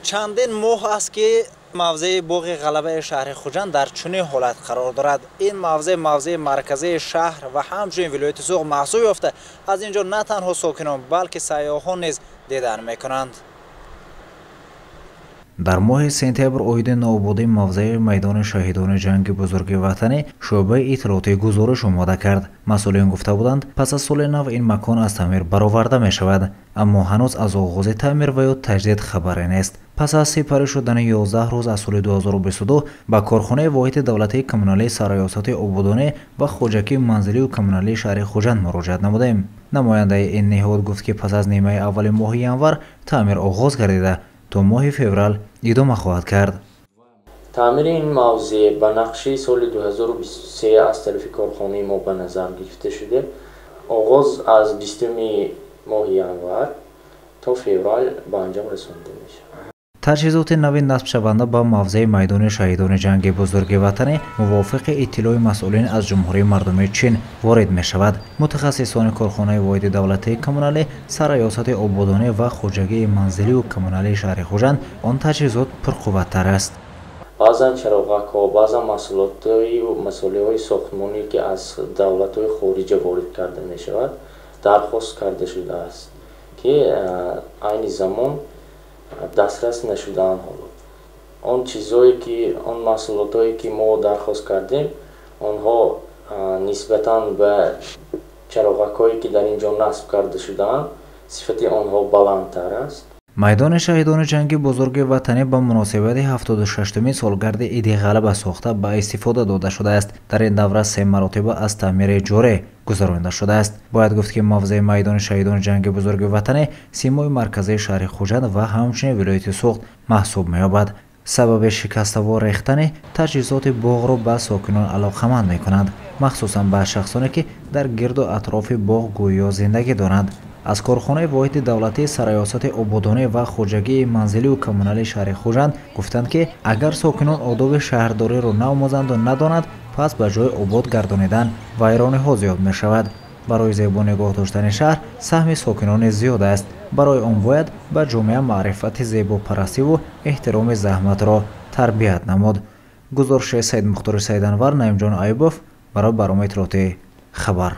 Чандин моҳ аст, ки мавзеи боғи Ғалабаи шаҳри Хуҷанд дар чунин ҳолат қарор дорад. Ин мавзеъ мавзеи марказии шаҳр ва ҳамчунин вилояти Суғд маҳсуб ёфта, аз ин ҷо на танҳо сокинон, балки сайёҳон низ дидан мекунанд. Дар моҳи сентябр оиди ноободии мавзеи майдони шаҳидони ҷанги Бузурги Ватанӣ шӯъбаи иттилоотӣ гузориш омода кард. Масъулин гуфта буданд, пас аз соли нав ин макон аз таъмир бароварда мешавад, аммо ҳанӯз аз оғози таъмир ва ё таҷдид хабаре нест. Пас аз сипарӣ шудани 11 рӯз аз соли 2022 ба корхонаи воҳиди давлатии коммуналии Сарраёсати ободонӣ ва хоҷагии манзилию коммуналии шаҳри Хуҷанд муроҷиат намудаем. Намояндаи ин ниҳод гуфт, ки пас аз нимаи аввали моҳи январ таъмир оғоз гардида, то моҳи феврал идома хоҳад кард. Таъмири ин мавзеъ ба нақшаи соли 2023 аз тарафи корхонаи мо ба назар гирифта шуда, оғоз аз 20-уми моҳи январ то феврал ба анҷом расонида мешавад. Таҷҳизоти нави насбшаванда ба мавзеи майдони шаҳидони ҷанги Бузурги Ватанӣ мувофиқи иттилои масъулин аз Ҷумҳурии Мардумии Чин ворид мешавад. Мутахассисони корхонаи воҳиди давлатии коммуналӣ Сарраёсати ободонӣ ва хоҷагии манзилию коммуналии шаҳри Хуҷанд он таҷҳизот пурқувваттар аст. Баъзан чароғакҳо, баъзан маҳсулотҳои масолеҳои сохтмонӣ, ки аз давлатҳои хориҷа ворид карда мешавад, дархост карда шудааст, ки айни замон дастрас нашудаанд. Ҳоло он чизҳое ки, он маҳсулотҳое ки мо дархост кардем, онҳо нисбатан ба чароғакҳое, ки дар ин ҷо насб карда шудаанд, сифати онҳо баландтар аст. Майдони шаҳидони ҷанги Бузурги Ватанӣ ба муносибати 76-умин солгарди Иди Ғалаба сохта ба истифода дода шудааст. Дар ин давра се маротиба аз таъмири ҷорӣ гузаронида шудааст. Бояд гуфт, ки мавзеи майдони шаҳидони ҷанги Бузурги Ватанӣ симои марказии шаҳри Хуҷанд ва ҳамчунин вилояти Суғд маҳсуб меёбад. Сабаби шикаставу рехтани таҷҳизоти боғро ба сокинон алоқаманд мекунанд, махсусан ба шахсоне, ки дар гирду атрофи боғ гӯё зиндагӣ доранд. Аз корхонаи воҳиди давлатии Сарраёсати ободонӣ ва хоҷагии манзилию коммуналии шаҳри Хуҷанд гуфтанд, ки агар сокинон одоби шаҳрдориро наомӯзанду надонанд, пас ба ҷои обод гардонидан вайрониҳо зиёд мешавад. Барои зебо нигоҳ доштани шаҳр саҳми сокинони зиёд аст. Барои он бояд ба ҷомеа маърифати зебопарастиву эҳтироми заҳматро тарбият намуд. Гузориши Саидмухтори Саиданвар, Наимҷон Аюбов барои барномаи иттилоотии «Хабар».